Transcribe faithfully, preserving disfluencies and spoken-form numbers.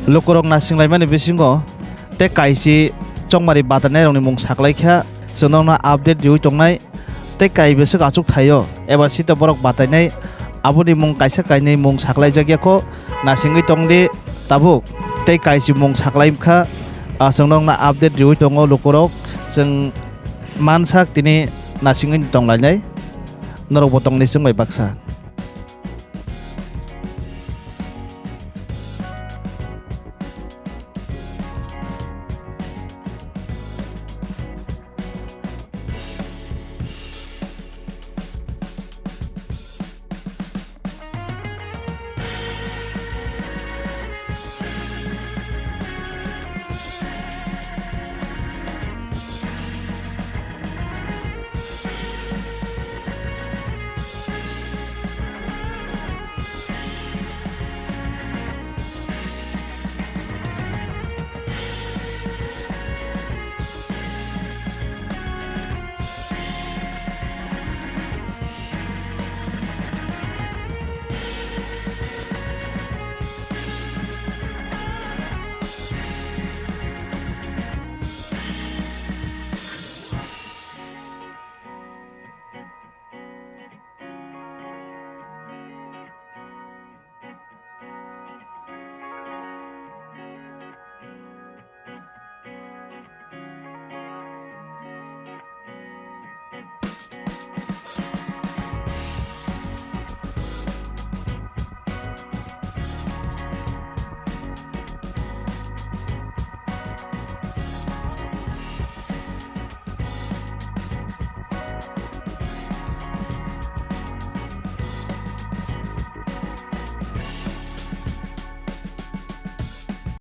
Lukurok nasinglai mani bisingo tei kaisi chongmari batainai rokni mung saklai kha, chwng nokno update riwi tongnai. Tei kai bwswk achuk thaio, eba sita borok batainai, aboni mung kaisa kainwi mung saklai jak ya kho, nasingwi tong di tabuk. Tei kaisi mung saklai kha, ah, chwng nokno update riwi tongo lukurok, chwng mansak tini nasingwi tonglainai, norokbo tongdi chwng bai baksa.